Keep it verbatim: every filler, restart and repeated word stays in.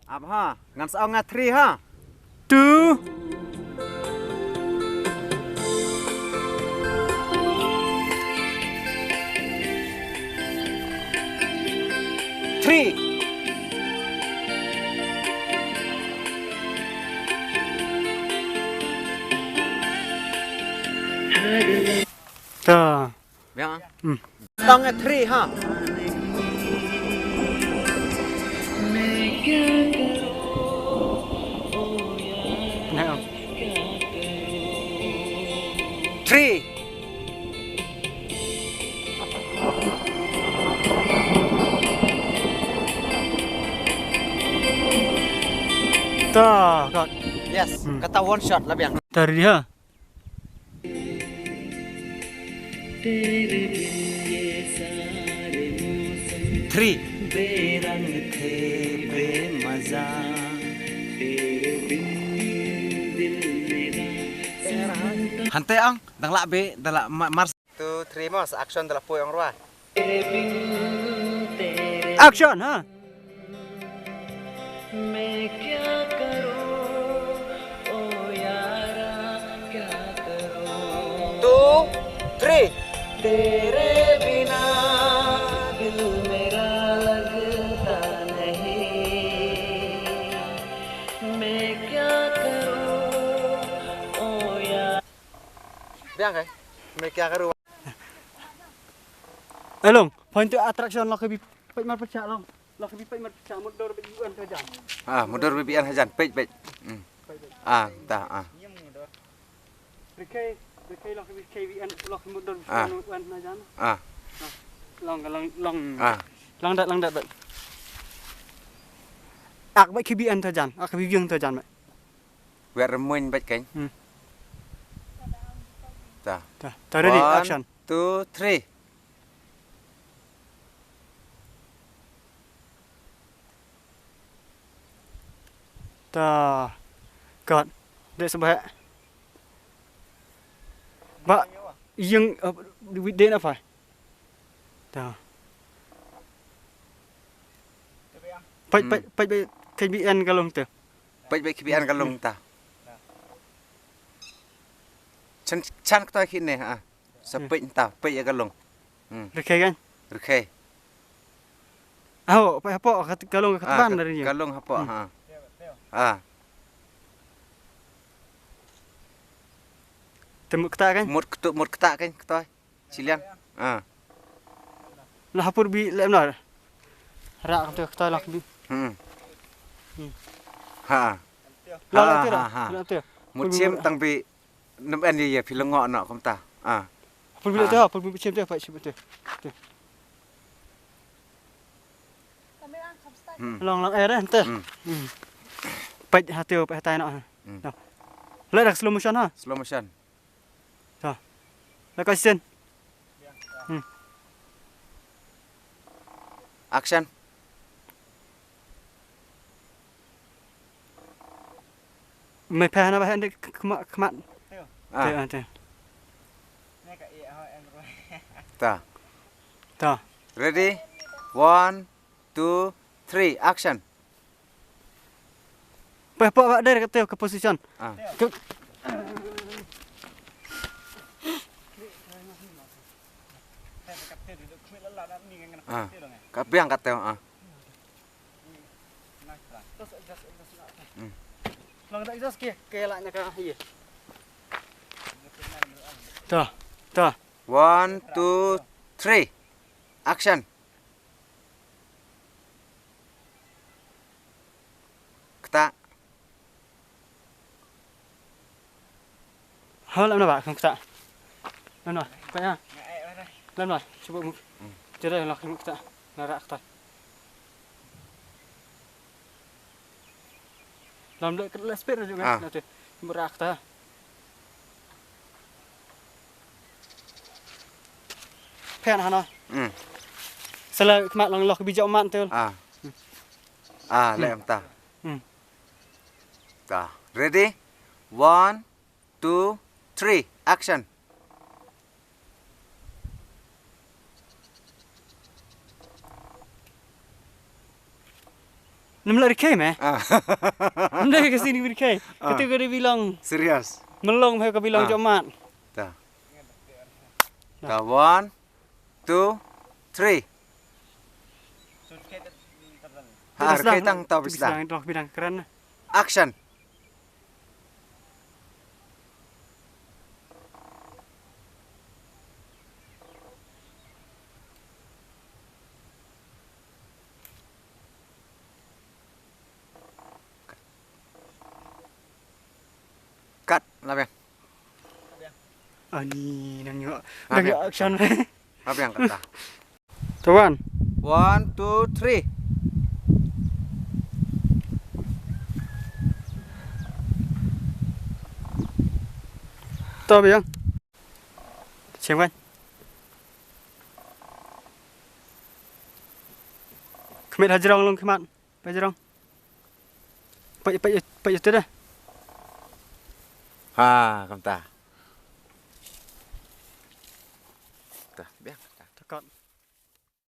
Ap ha, ngan sa ong nga three ha. Two. Three. Ta. Biang. Hmm. Tong eh three ha. Three. Ta, cut. Yes, hmm, kata one shot lah biang. Tari ha. Three. Hante ang, dang lah be, dang lah ma-, mar. Two, three, mas, action, dang lah poi ang rwa. Action, ha? Two, three. Biang kai. Main kya karu. Eh, long, point to attraction, long ka bi peit mar pyrshah, long. Long ka bi peit mar pyrshah, mut dor ba ïoh an hajan. Ah, mut dor ba ïoh an hajan, peit, peit. Hmm. Peit, peit. Ah, ta, ah. Rikei, rikei, long ka bi kei bi an, long ka mut dor ba ïoh an hajan. Ah. Ah. Long, long, long. Ah. Long dat, long dat, bat. Ak ba kei bi an hajan, ak bi ïoh an hajan, bat. Wer remuin bad keng. Hmm. Ta. Ta, ta, ready, one, action. Two, three. Ta. Cut. Dek sebab. Ba, yang, uh, dek apa? Ta. Peit, hmm, peit, peit, peit, kei bi an ka long te. Peit bad kei bi an ka long ta. Chan, chan ktoi kine, ah. Sa peit ta, peit ïa ka long. Hmm. Rikei kan? Rikei. Aho, peit hapoh ka long ka ban dari ni. Ka long hapoh, hmm, ha. Ah. Te mut kata kan? Mut ktu, mut kata kan, ktoi. Chiliang. Ah. Lah hapur bi lem nar. Rak tu kata lah bi. Hmm. Hmm. Ha. Lah, ha, lah tu, ha, lah, ha, lah tu. Mut chim tang bi nem en ye ye phi lengo na kumta. Ah. Hapur bi lah tu, hapur bi chim tu, pa chim tu. Tu. Hmm. Long long eh tu. Hmm. Hmm. Peit ha tu, peit ha tai na. Hmm. Lah rak slow motion ha. Slow motion. Ta. Location. Hmm. Action. Me pha na ba hande khmat khmat. Ah. Te, te. Ta. Ta. Ready? One, two, three, action. Peh pok bak der kata ka position. Ah. Ke- Ah. Ka biang kata, ah. Hmm. Long tak exhaust ke ke lah nyaka ye. Ta, ta. One, two, three. Action. Kata. Ha, lam na ba, kata. Lam na, kata. Lam na, cuba mu. Jadi lah kata. Na rak kata. Lam dek, dek speed juga. Ah. Nanti. Mu rak kata. Phen hana. Hmm. Sala khmat long lok bi jok man tel. Ah. Hmm. Ah, hmm, lem ta. Hmm. Ta. Ready? One, two, three. Action. Nym la rkhie me. Ah. Nym da ka sin rkhie. Ah. Katu ka dei bilong. Serious. Melong he ka bilong. Ah. Jomat. Ta. Ta, one, two, three. Ha, rkhie tang ta bisdang. Bisdang, doh bidang kren. Action. Cut, la biang. Ani nang ïoh. Nang ïoh action. La biang kata. To one. One, two, three. To biang. Cheng wan. Khmih hajrong long khmat. Pajrong. Paj, paj, paj tu dah. Ha, kumta. Ta, biang ta. Takot.